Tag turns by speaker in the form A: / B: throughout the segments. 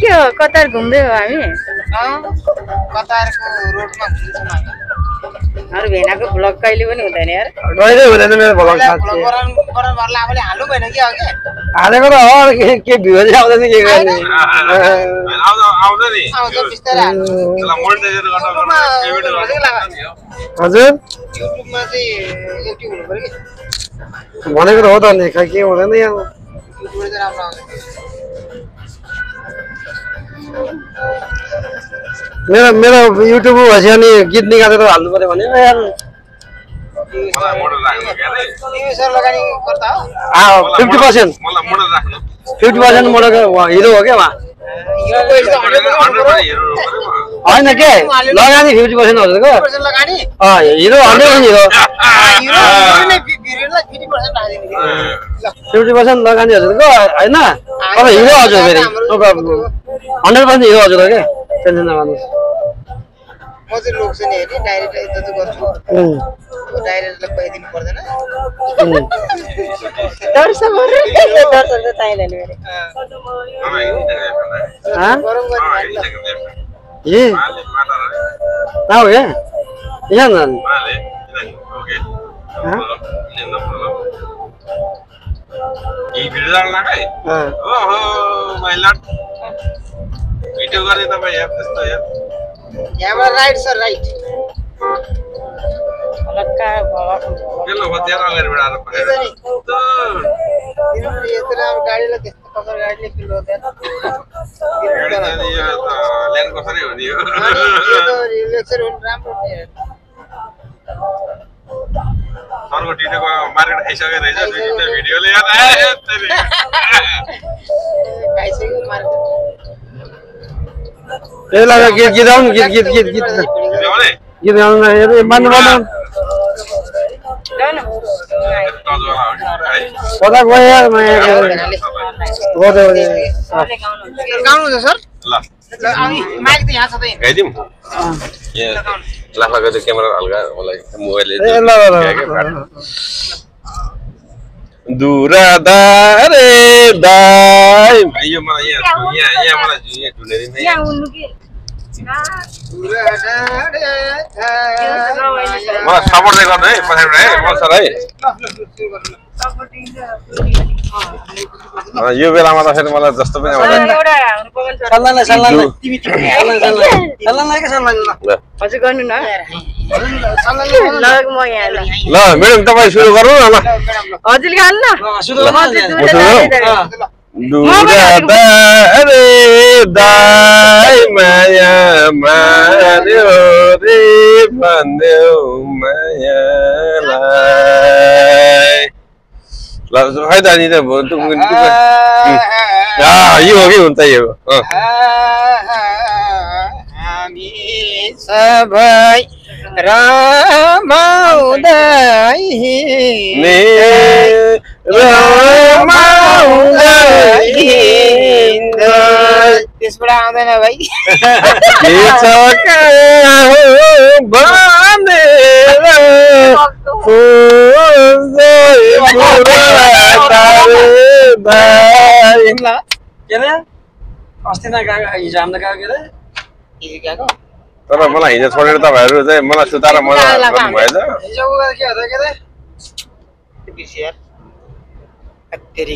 A: के हो कतार घुम्दै हो हामी
B: कतारको रोडमा घुम्छौँ हामी
A: अरु भेनाको ब्लग कहिले पनि हुँदैन यार
C: कहिले हुँदैन मेरो ब्लग साथी
B: गरमहरुलाई आफूले हाल्नु भएन कि अघि
C: हालेको त हो के भ्युज आउँदैन के गर्ने
D: आउँछ नि
B: आउँछ बिस्तारै हाल्नु
D: मोनेटाइजर गर्न पेमेन्ट गर्न
C: हजुर
B: युट्युबमा चाहिँ एक्टिभ हुनु पर्यो कि
C: भनेको त हो त नि खै के हुँदैन यहाँ
B: युट्युबमा चाहिँ राम्रो आउँछ
C: मेरो मेरो युट्युब भएपछि अनि गीत निकालेर हाल्नु पर्यो भने यार
D: मलाई मोडल राख्नु के अरे
B: सर लगानी गर्दा हो
C: 50%
D: मलाई मोडल राख्नु
C: 50% मोडल हिरो हो क्या उहाँ
B: हिरोको यस्तो 100%
C: होइन के लगानी 50% हजुरको
B: लगानी
C: हिरो 100% हिरो
B: हिरो नै भिडियोलाई 50% हालिदिनु
C: 50% लगानी हजुरको होइन तर हिरो हजुर फेरि 100% हिरो हजुर हो क्या टेन्सन नगर्नुहोस्
B: म चाहिँ लोक्छु नि हेर्ने डाइरेक्ट यता चाहिँ गर्छु डाइरेक्टलाई पाइदिनु पर्दैन
A: दर्शन त चाहिँदैन मेरो
B: गरम गर्ने
C: ए ना हो क्या यहाँ न
D: भिडियो गर्ने तपाईँ यार त्यस्तो यार
B: यहाँबाट राइट सर राइट
A: हल्का
D: बेलो बत्यार अगाडिबाट आएर परेर
B: यत्रो राम्रो गाडीलाई त्यस्तो कसरी गाडीले फिल गर्दैन
D: ल्यान्ड कसरी हो नि यो
B: लेक्चर हुनु राम्रो
D: सरको टिटोको मार्केट खाइसकेको रहेछ भिडियोले यार
B: खाइसक्यो मार्केट
C: ए लगा गीत गीत आउनु गीत गीत गीत गीत गीत गाउनु मान्नु मान्नु कता गयो यार म
B: गाउनु छ सर
D: ल
B: माइक त यहाँ छ त
D: गाइदिउँ लाफा गर्दै क्यामेरा हल्का मलाई मोबाइलले दुरादारे दाइ यो मलाई यहाँ मलाई यहाँ ढुलेर नि
A: यहाँ उन्नु के
D: मलाई सपोर्ट चाहिँ गर्नु है पछाडिबाट है मसर है यो बेलामा त फेरि मलाई जस्तो पनि आउँदैन
A: हजुर गर्नु न ल म यहाँ ल
D: ल म्याडम तपाईँ सुरु गर्नु न ल
A: हजुरले हाल्नु न
D: दुरादारे दाइ माया मार्यो रे भन्देऊ मायालाई ल खै त नि त यो हो कि हुन्छ यो
B: हामी सबै रमाउँदै त्यसबाट आउँदैन भाइ
C: अस्ति न गएको हिजो हामी गएको के अरे
D: तर मलाई हिजो छोडेर तपाईँहरू चाहिँ मलाई सुताएर मजा गर्नु भएछ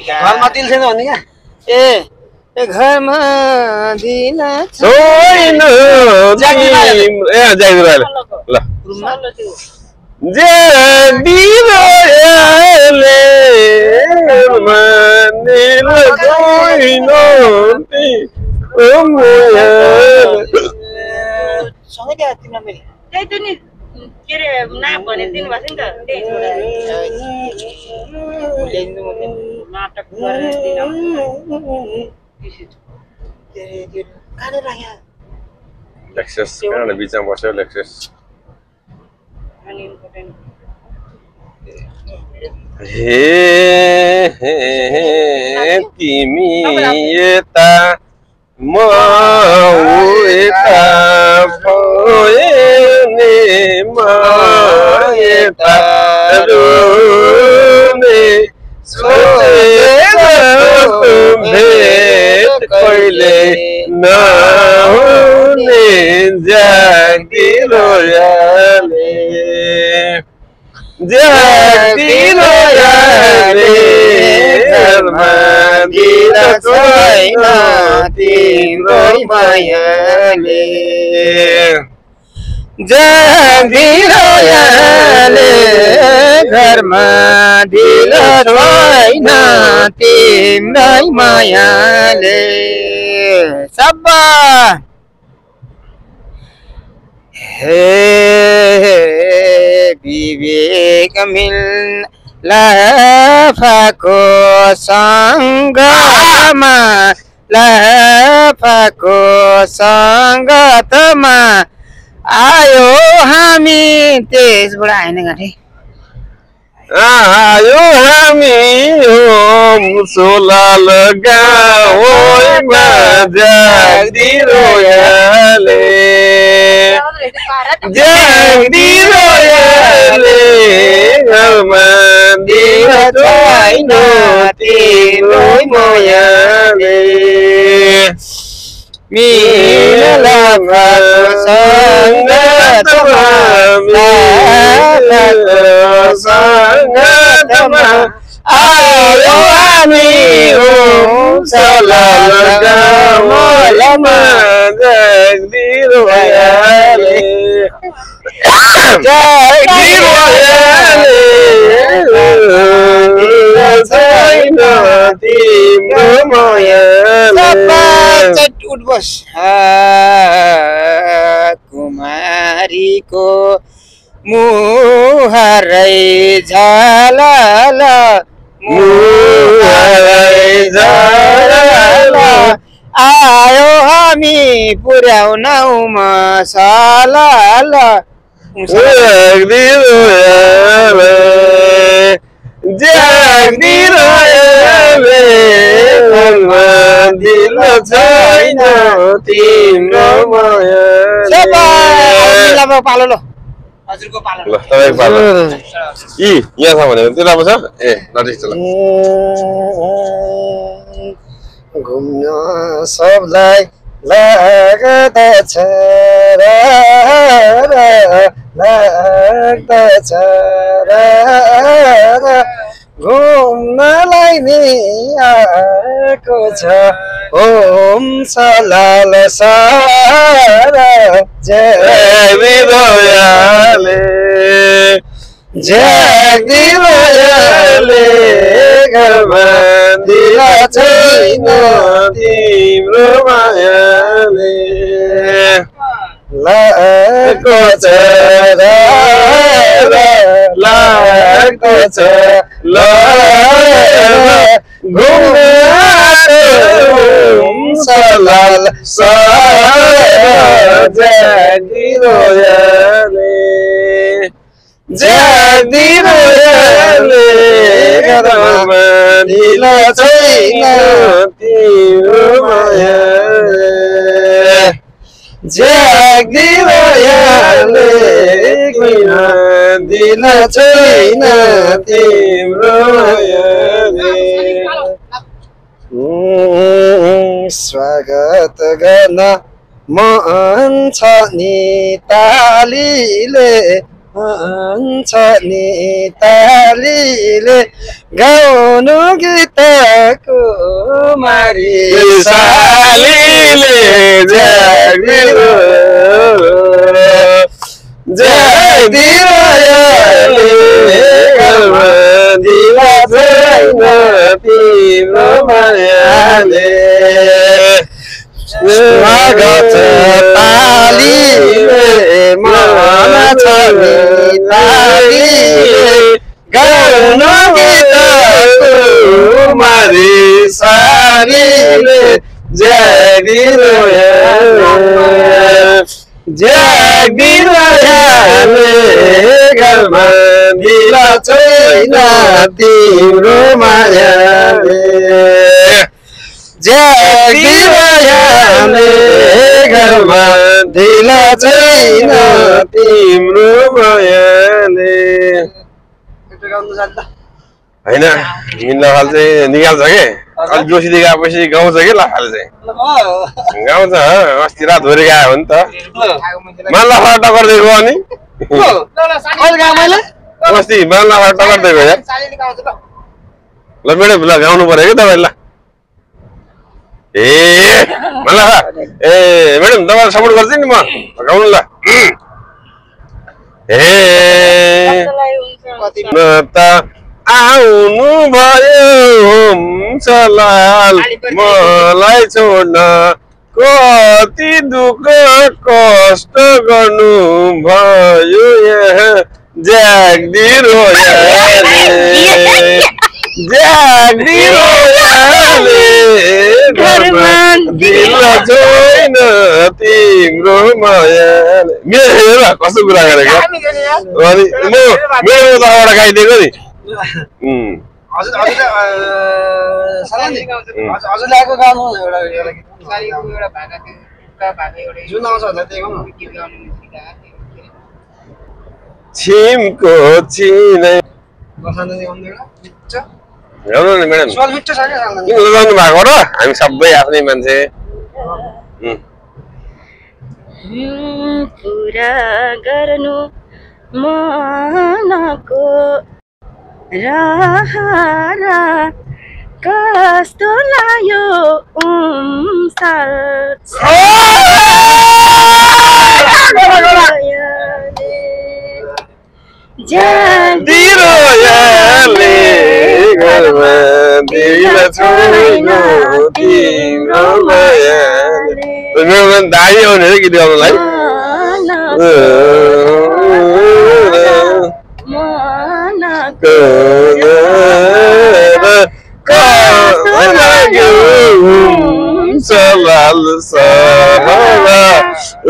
C: घरमा तिल छैन भन्ने क्या
B: ए घरमा दिन
D: छैन ए जागिर अहिले ल
B: सँगै ल्याएको तिमीलाई मैले
A: त्यही त नि के अरे नाप भनेर दिनुभएको थियो नि त त्यही नाटक गरेर
B: कहाँनिर राख्या
D: लेक्सस कहाँ बिचमा बस्यो लेक्सस हे तिमी यता म यता भएने म यता रुने सोचेर कहिले नहुने जागिरोयाले जागिरोयाले घरमा दिल छैन तिम्रो मायाले जागिरोयाले घरमा दिल छैन तिम्रै मायाले सब्बा हे विवेक मिल लाफाको सङ्गमा लाफाको सङ्गतमा आयो हामी त्यसबाट आएन गाँठे
C: आयो हामी सोलाल गाउँमा जागिरोयाले जागिरोयाले घरमा दिल छैन तिम्रो मायाले मिला सङ्गतमा आयो हामी सोलाल गाउँमा जागिरोयाले छैन तिम्रो मायाले
B: उठ बस कुमारीको मुहारै झालाल
C: मुहारै झालाल
B: आयो हामी पुर्याउनौ मसालाल
C: जागिरोयाले जागिरोयाले घरमा दिल छैन तिम्रो मायाले
B: पालो ल हजुरको पालो
D: ल तपाईको पालो यी यहाँ छ भने त्यो राम्रो छ ए नजिक छ ल
C: घुम्न सबलाई लाग्दछ घुम्नलाई नि आएको छ ओम सलाल सारा जागिरोयाले जागिरोयाले घरमा दिल छैन तिम्रो मायाले लागेको छ लागेको छ सलाल जागिरोयाले जागिरोयाले घरमा दिल छैन तिम्रो मायाले जागिरोयाले घरमा दिल छैन तिम्रो मायाले स्वागत गर्न मन छ नि तालीले मन छ नि तालीले गाउनु गीत कुमारी सालीले जागिरोयाले घरमा दिल छैन तिम्रो मायाले स्वागत तालीले मन छ नि तालीले गाउनु गीत कुमारी सालीले जागिरोयाले घरमा दिल छैन तिम्रो मायाले जागिरोयाले घरमा दिल छैन तिम्रो मायाले हैन मिल्न खाल चाहिँ निकाल्छ के
D: अलि जोसी गएपछि गाउँछ कि लाखाले चाहिँ गाउँछ अस्ति रातभरि गयो हो नि त मान लाखा टक्कर दिएको अनि अस्ति मान लाखा टक्कर दिएको यार ल म्याडम ल गाउनु पर्यो कि तपाईँले ल ए मान लाखा ए म्याडम तपाईँलाई सपोर्ट गर्छु नि म गाउनु ल ए त आउनु भयो सलाल मलाई छोड्न कति दुःख कष्ट गर्नु भयो यहाँ जाग्दी रोयाले घरमा दिल छैन तिम्रो मायाले मेरो कस्तो कुरा गरेको अनि म मेरो तर्फबाट गाइदिएको नि
C: हजुरले आएको गाउनु एउटा गीत जुन आउँछ होला त्यही गाउनु
D: छिमको छिनै गाउनु नि म्याडम गाउनु भएको र हामी सबै आफ्नै मान्छे
A: पुरा गर्नु मनको राहरा कस्तो लाग्यो
D: दिरोयाले घरमा दिल छैन तिम्रो मायाले मेरो दाई आउने रे गीत गाउनलाई सलाल सहारा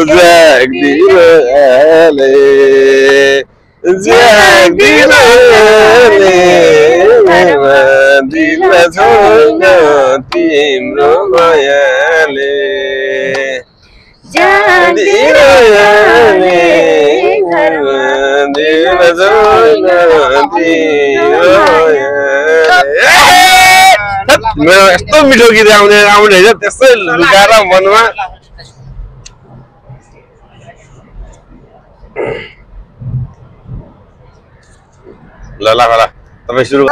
D: जाग्दी रोयाले दिल छैन तिम्रो मायाले जाग्दी रोयाले दिल छैन तिम्रो मेरो यस्तो मिठो गीत आउने होइन त्यस्तै लुकाएर मनमा ल ल ल तपाईँ सुरु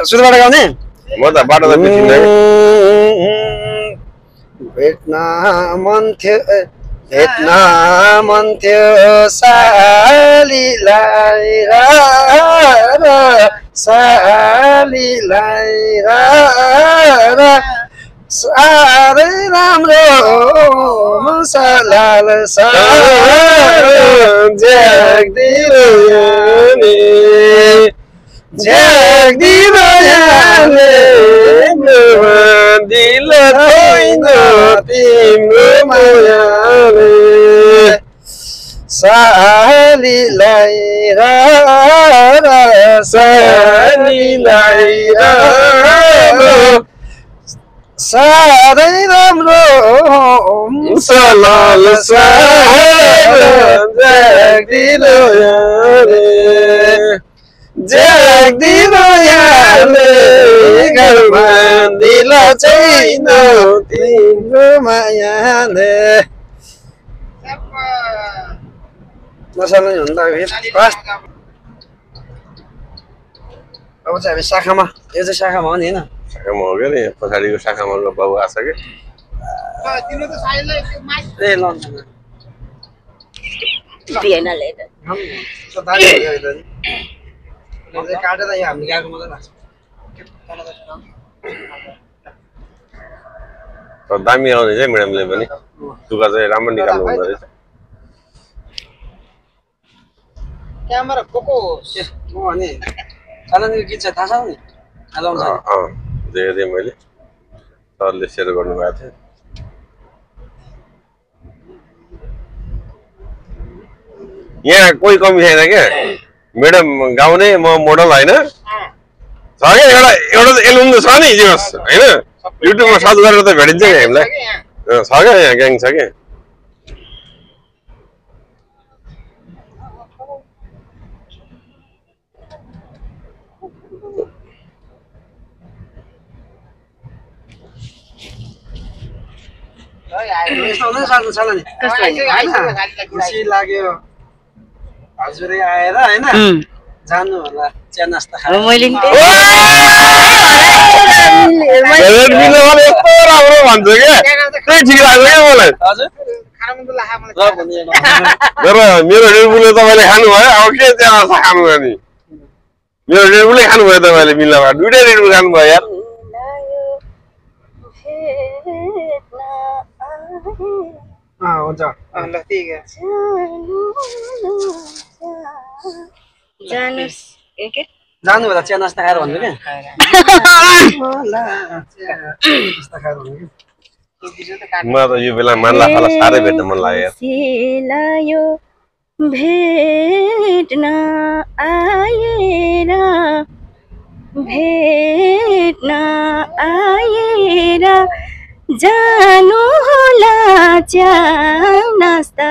C: सुरुबाट गाउने
D: म त बाटो त बिर्सिँदै
C: भेट्न मन थियो सालीलाई साह्रै राम्रो सलाल जाग्दी रोयाले दिल छैन तिम्रो मायाले सालीलाई साह्रै राम्रो सलाल जाग्दी रोयाले घरमा दिल छैन तिम्रो मायाले नसाल्नु भन्दा अब चाहिँ हामी शाखामा यो चाहिँ शाखामा हो नि होइन
D: शाखामा हो क्या नि पछाडिको शाखामा बाबु आएको छ कि
C: ए ल काटेर यहाँ हामीले गएको मात्रै लाग्छ
D: दामी आउने चाहिँ म्याडमले पनि टुका चाहिँ राम्रो निकाल्नु हुँदो रहेछ
C: क्यामेरा को अनि चालनको गीत छ थाहा छ नि
D: देखेँ मैले सरले सेयर गर्नुभएको थियो यहाँ कोही कमी छैन क्या मैडम गाउने म मोडल होइन छ क्या एउटा एल्बम त छ नि हिजोस् होइन युट्युबमा सर्च गरेर त भेटिन्छ नि हामीलाई छ क्या यहाँ ग्याङ छ क्या
C: खुसी लाग्यो हजुरै आएर होइन जानु होला चिया नास्ता खानु
A: मैले
D: यस्तो राम्रो भन्छ क्या त्यही ठिक लाग्छ क्या मलाई
C: हजुर
D: मेरो रेडबुलले तपाईँले खानुभयो अब के त्यहाँ खानुभयो नि मेरो रेडबुलै खानुभयो तपाईँले मिल्लाबाट दुइटै रेडबुल खानुभयो यार
C: हुन्छ जानु होला चिया नास्ता खाएर भन्नु क्या
D: मलाई त यो बेला मान्ला फाला साह्रै भेट्न मन लाग्यो
A: भेट्न आएर जानु होला चिया नास्ता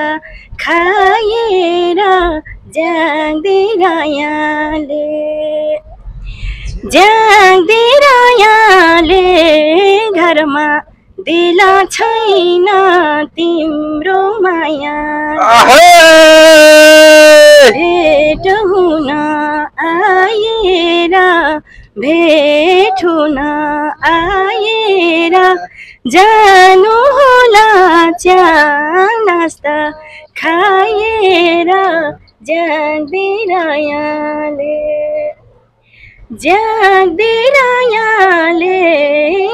A: खाएर जाग्दिरायाले घरमा दिला छैन तिम्रो माया भेट हुन आएर जानु होला चिया नास्ता खाएर जाग्दिरायाले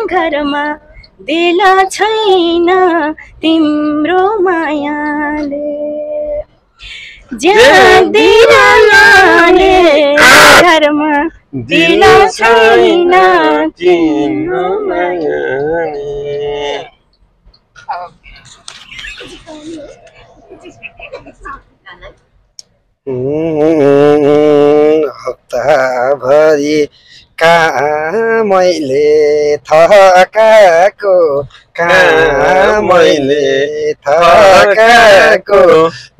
A: घरमा दिला छैन तिम्रो मायाले जाग्दिरायाले घरमा दिला छैन तिम्रो मायाले
C: हप्ताभरि मैले थकाको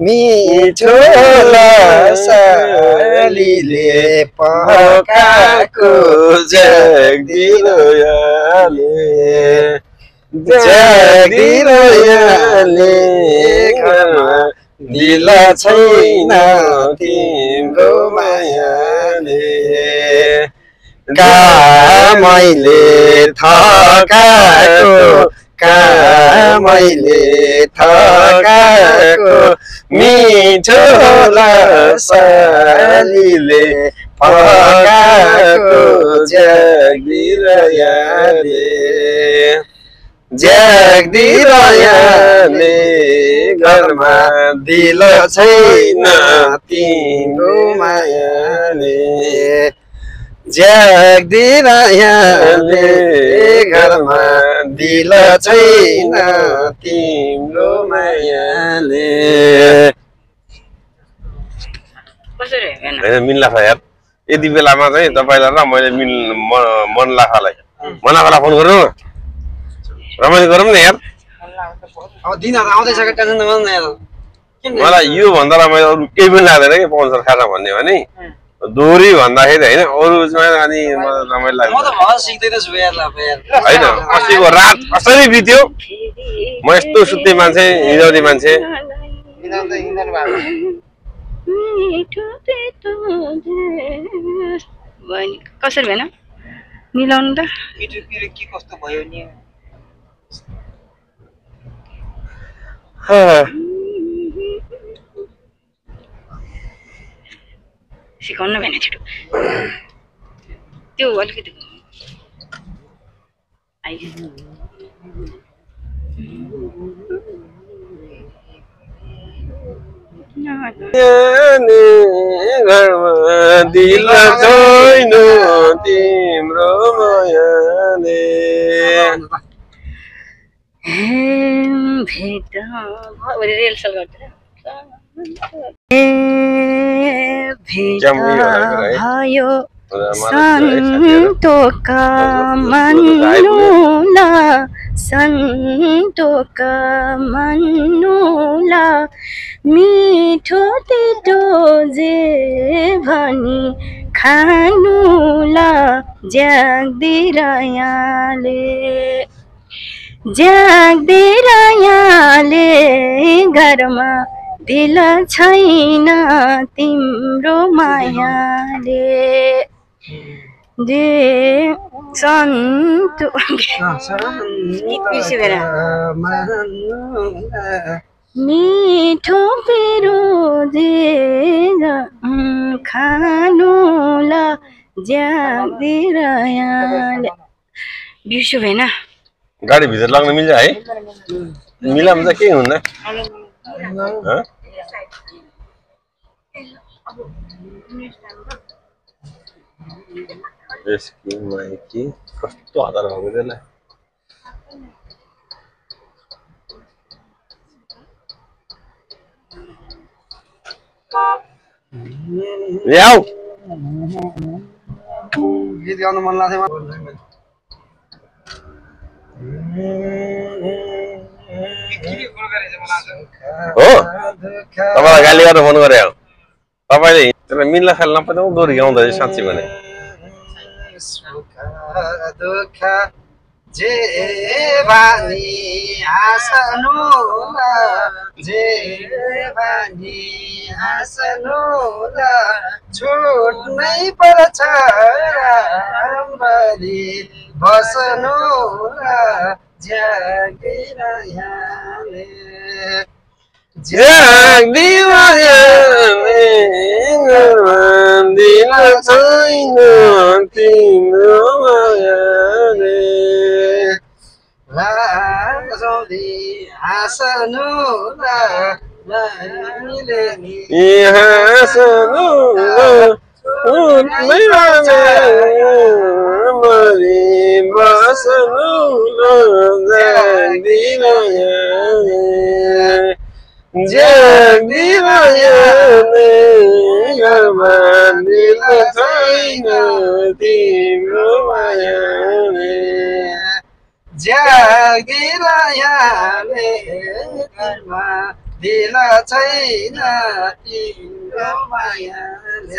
C: मिठो लसलीले पकाको जाग्दिरायाले घरमा दिला छैन तिम्रो मायाले मैले थकाको मिठो लसलीले पकाको जाग्दिरायाले घरमा दिला छैन तिम्रो मायाले जाग्दिरायाले घरमा दिला छैन तिम्रो मायाले
D: होइन मिल्ला छ यार यति बेलामा चाहिँ तपाईँलाई र मैले मन लाखालाई फोन गरौँ न रमाइलो गरौँ न यार
C: अब दिनहरु आउँदैछ के टेन्सन नगर्नु यार
D: मलाई यो भन्दा रमाइलो अरु केही पनि लाग्दैन के पवन खाना भन्ने भने दोरी भन्दाखेरि हैन अरुमा अनि मलाई रमाइलो लाग्छ
C: म त भर सिक्दैन छु यार
D: हैन अस्तिको रात कसरी बित्यो म यस्तो सुत्ने मान्छे हिँड्ने मान्छे
A: कसरी भएन मिलाउनु त
B: मिठो पिरो के कस्तो भयो नि
A: सिकाउनु भएन छिटो त्यो अलिकति
D: दिल छैन तिम्रो मायाले
A: भेट रिहर्सल गर्छ भेट भयो सन्तोका मन्नुला मिठो तितो जे भनी खानुला ज्याग्दिरायाले घरमा दिल छैन तिम्रो मायाले जे मिठो पिरो जे खानुला ज्याग्दिरायाले बिर्सु भएन
D: गाडी भित्र लाग्न मिल्छ है मिलाम त के हुन्न यसको माइकी कस्तो आधार भएको त्यसलाई ल्याऊ
C: गीत गाउनु मन लाग्छ
D: हो तपाईलाई गाली गरेर फोन गरे हो तपाईले त्यसलाई मिल्न खाल नपर्ने दोहोरी गाउँदा साँच्चै भने
C: दुःख जे बानी हाँस्नुला जे बानी हाँस्नुला छुट्नै पर्छ राम्ररी बस्नुला ज्यागिरायाले
D: ज्यागिरायाले घरमा दिल छैन तिम्रो मायाले
C: लाजौँदी हाँस्नुला
D: हाँस्नुला छुट्नै पर्छ राम्ररी बस्नुला ज्यागिरायाले घरमा दिल छैन तिम्रो मायाले
C: ज्यागिरायाले घरमा दिल छैन तिम्रो मायाले